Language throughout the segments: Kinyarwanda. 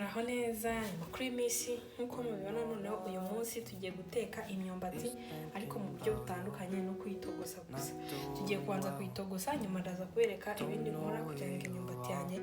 Muraho neza, ni amakuru y'iminsi. Nk'uko mubibona, noneho uyu munsi tugiye guteka imyumbati, ariko mu buryo butandukanye no kuyitogosa gusa. Tugiye kubanza kuyitogosa, nyuma ndaza kubereka ibindi nkora kugira ngo imyumbati yanjye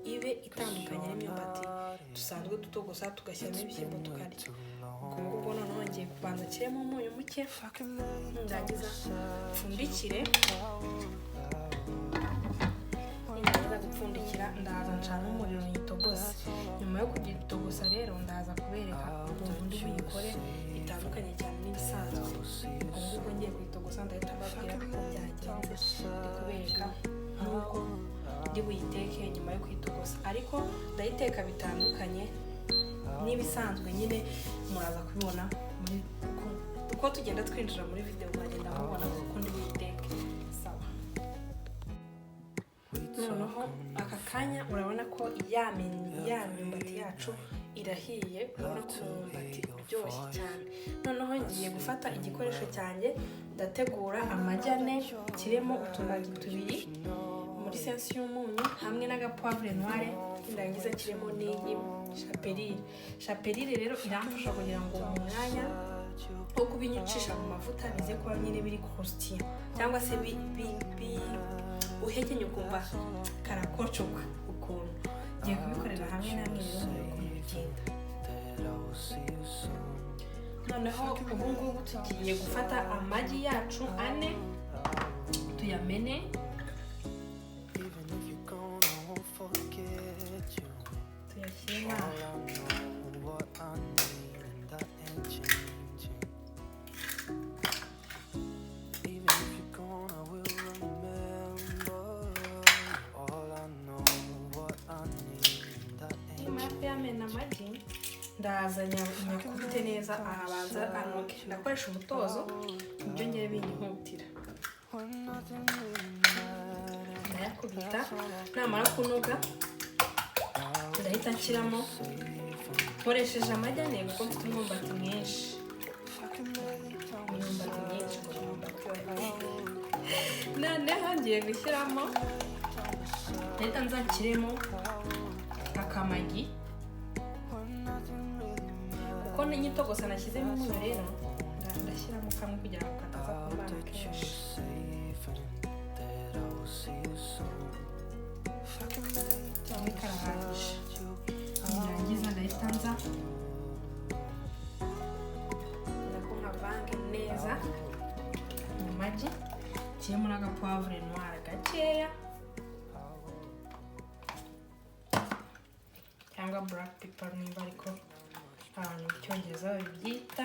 ibe itandukanye n'imyumbati dusanzwe dutogosa, tugashyiramo ibishyimbo tukarya. Ubwo ngubwo noneho ngiye kubanza nshyiremo umunyu muke, ndangiza mfundikire. Nindangiza gupfundikira, ndaza ncana umuriro nyitogose. Nyuma yo kugitogosa rero, ndaza kubereka ukuntu ndi buyikore bitandukanye cyane n'ibisanzwe. Ubwo ngubwo ngiye kuyitogosa, ndahita mbabwira uko byagenze, ndi kubereka n'uko ndi buyiteke nyuma yo kuyitogosa, ariko ndayiteka bitandukanye n'ibisanzwe nyine. Muraza kubibona muri uko tugenda twinjira muri video, muragenda mubona uko ndi buyiteke. Sawa, noneho aka kanya urabona ko ya myumbati yacu irahiye. Urabona ko umwumbati uryoshye cyane. Noneho ngiye gufata igikoresho cyanjye, ndategura amagi 4, nshyiremo utumagi tubiri muri sensi y'umunyu hamwe n'agapoivre noire, ndangiza nshyiremo n'iyi chapelure. Chapelure rero iramfasha kugira ngo mu mwanya wo kubinyicisha mu mavuta bize kuba nyine biri croustillant, cyangwa se bi uhekenye ukumva karakocoka ukuntu. Ngiye kubikorera hamwe namwe rero, murebe ukuntu bigenda. Noneho ubu ngubu tugiye gufata amagi yacu 4 tuyamene. Even if you're gone, I won't forget you. Tuyashyire All aha. I know, what I need, and that ain't changing. Even if you're gone, I will remember. All I know, what I need, and that ain't Nimara kuyamena amagi, ndaza nyakubite neza, arabanza anoge. Ndakoresha umutozo, nibyo ngiye binyihutira. When nothing really matters. Ndayakubita, namara kunoga ndahita nshyiramo, nkoresheje amagi 4 kuko mfite umwumbati mwinshi. Imyumbati myinshi, ngo umwumbati wa. Noneho ngiye gushyiramo, ndahita nza nshyiremo akamagi, kuko n'inyitogosa nashyizemo umunyu. Rero ndashyiramo kamwe kugira ngo kataza kumbana That kenshi. you're safe and that I will see you soon. If I can lay down Kamwe karahagije. beside you, Nirangiza ndahita nza nako nkavange neza mu magi, nshyiremo n'agapoivre noire gakeya cyangwa black pepper, niba ariko abantu mu Cyongereza babyita,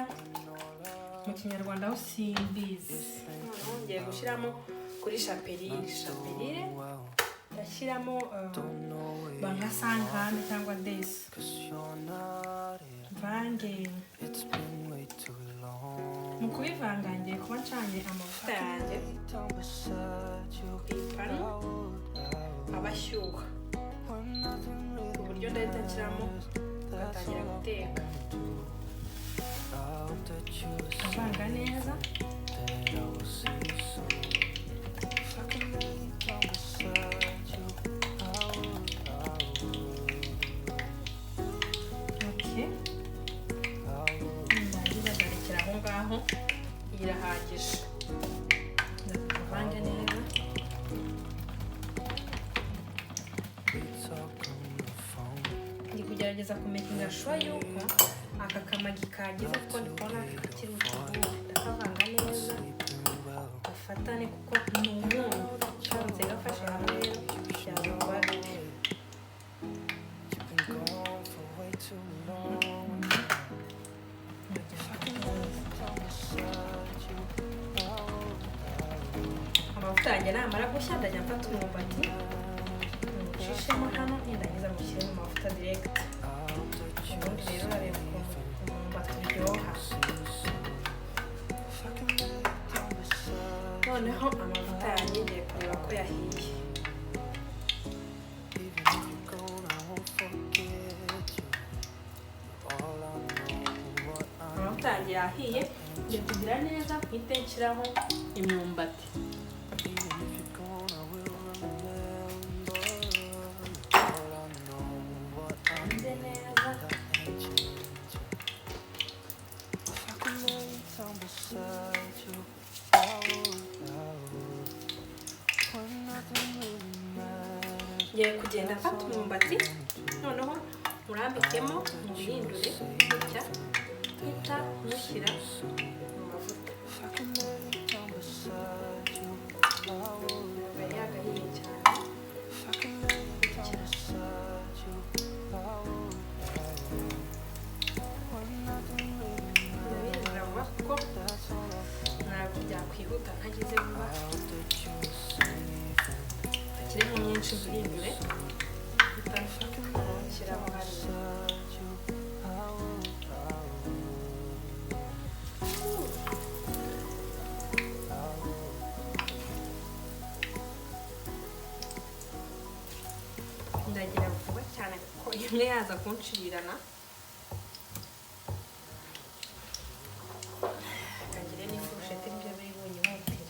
mu Kinyarwanda ho simbizi. Noneho ngiye gushyiramo kuri chapelure. Chapelure well, ndashyiramo don't know where ba nka 100 grammes cyangwa desi. 'Cause you're not here. Mvange. It's been way too long. Mu kubivanga, ngiye kuba ncanye amavuta yanjye Lay down beside you, ku ipanu, I would, I would. aba ashyuha When nothing really ku buryo ndahita nshyiramo ngatangira guteka. I hope that you're safe, Avanga neza. That I will see you soon. If I can lay down beside you, I would, I would, Okay. I would. Ndangiza ndarekera aho ngaho, irahagije. Ndavange neza. We talk on the phone. Ndi kugerageza kumakinga sure yuko aka kamagi kagize, kuko ndi kubona kakiri utubuye. Ndakavanga neza Sleeping well. gafatane, kuko ni umunyu. Karamutse gafashe hamwe rero byaza kuba bibi. You've been gone for way too long. If I can lay down beside you, I would, I would. Amavuta yanjye namara gushya, ndajya mfata umwumbati nywucishemo hano, nindangiza mushyire mu mavuta direct. I hope that you're Ubundi rero urareba ukuntu umwumbati uryoha. see you soon. If I can lay down beside Noneho amavuta yanjye ngiye kureba ko yahiye. Even if you're gone, I won't forget you. All I know, what I Amavuta yanjye yahiye, ngiye kugira neza mpite nshyiraho imyumbati. Even if you're gone, I will remember. All I know, what I Nze neza. Ngiye kugenda mfata umwumbati, noneho murambikemo, mubihindure gutya, mpita mushyira mu mavuta. Ntabwo yari yagahiye cyane gutya. Ndabihindura vuba kuko ntabwo byakwihuta ntagize vuba. Ashyiremo myinshi, mbihindure, mpita nshyiraho hariya. Ndagira vuba cyane kuko imwe yaza kunshirirana. Kangire n'ifurusheti, nibyo biri bunyihutire.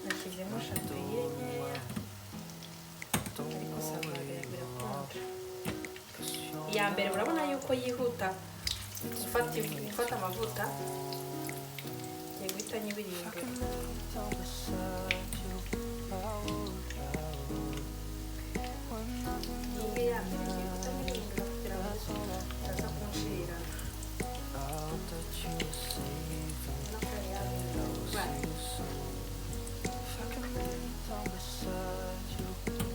Nashyizemo chapelure nkeya, ariko ça va, birakunda. Iya mbere urabona yuko yihuta gufata amavuta. Ngiye guhita nyibirindura. Iyi ya mbere ngiye guhita nyibirindura kugira ngo itaza kunshirirana. Urabona ko yari yahinduye ibara.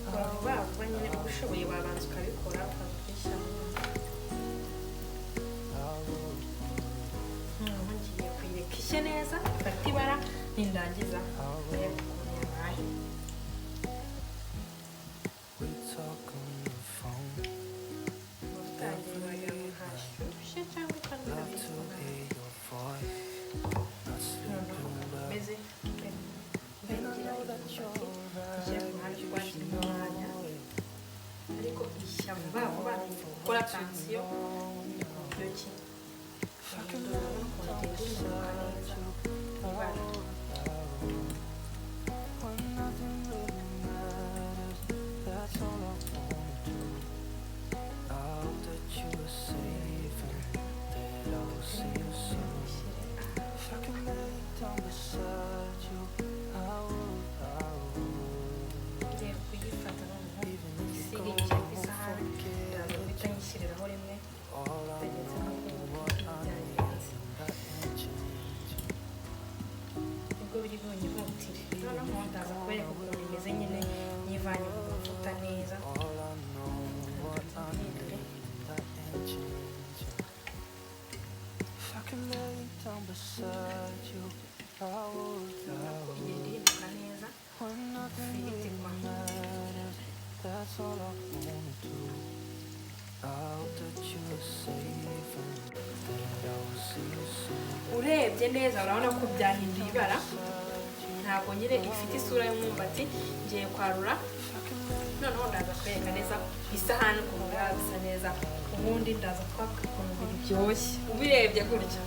Kora vuba vuba nyine, ubishoboye wabanza ukabikora, ukaza ukishyiramo. Noneho ngiye kuyireka ishye neza, ifate ibara, nindangiza ndebe ukuntu yabaye. We talk on the phone. Amavuta yanjye wagira ngo ntashyushye cyangwa Love to hear your voice. Not noneho sleeping well. meze mbengera imyumbati, ishyira ku ruhande rwashyiramo umwanya, ariko ishya vuba vuba. Ni gukora attention ku buryo ki uhindura, urabona ukuntu igenda ihinduka neza ibara. When nothing really matters, that's all I wanna do. I hope that you are safe and that I will see you soon. Ushyire If I can lay down beside you, I would, I would. Ngiye kuyifata noneho Even if you isige, go nyishyire ku home, isahani. forget Ndaza guhita nyishyiriraho rimwe all I bitagenze know, nk'uko what I byagenze. need, that ain't changing. Nibwo biri bunyihutire. Noneho ndaza kubereka ukuntu bimeze nyine nyivanye mu mavuta neza. All I know, what I Mpindure. need, that ain't changing. If I can lay down beside you, I would, Urabona I ko would. igenda ihinduka neza. When nothing Ifiriti really kwa. matters, that's all I wanna do. I hope that you are safe and that I will see you soon. Urebye neza urabona ko byahinduye ibara, ntabwo nyine ifite isura y'umwumbati. Ngiye kwarura, noneho ndaza kwereka neza isahani ukuntu biba bisa neza, ubundi ndaza kuhabwa ukuntu biryoshye. Ubirebye gutya,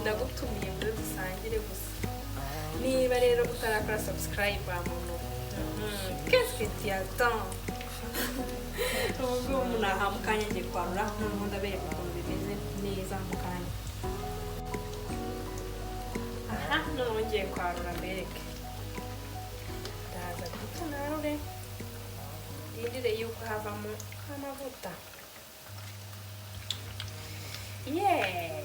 ndagutumiye ngo dusangire gusa. Niba rero utarakora subscribe, wa muntu, qu'est-ce que tu attends? Ubu ngubu naha mu kanya ngiye kwarura, noneho ndabereka ukuntu bimeze neza mu kanya. Aha noneho ngiye kwarura mbereke. Ndaza guhita narure, ndindire yuko havamo amavuta. Yeee,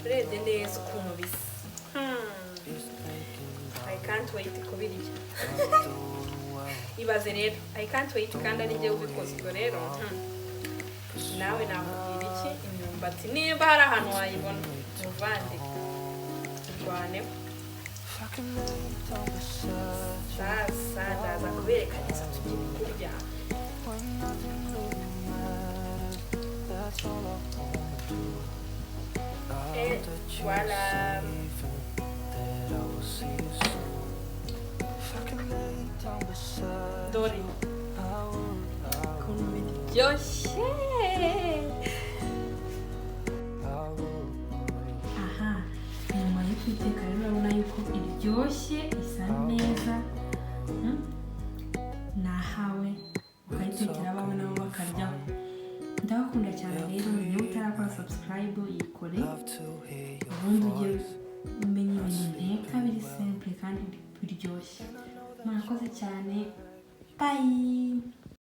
urebye neza ukuntu bisa. Is thinking I can't wait kubirya. about doing well. Ibaze rero, I can't wait, kandi ari njye ubikoze. Ubwo rero, nawe nakubwira iki? Imyumbati niba hari ahantu wayibona, muvande, irwaneho. If I can lay down beside you, Sasa ndaza kubereka neza tugiye kurya. when nothing really matters, that's all I wanna do. I Et hope that you are voilà. safe and that I will see you soon. If I can lay down beside Dore you, I would, I ukuntu would, biryoshye. I would. Aha nyuma yo kuyiteka rero urabona yuko iryoshye, isa neza. Nahawe ukayitekera abawe nabo bakaryaho. Ndabakunda cyane. Rero niba utarakora subscribe, yikore, Love to hear your ubundi ujye voice. umenya ibintu nteka biri simple kandi biryoshye. Murakoze cyane, bye.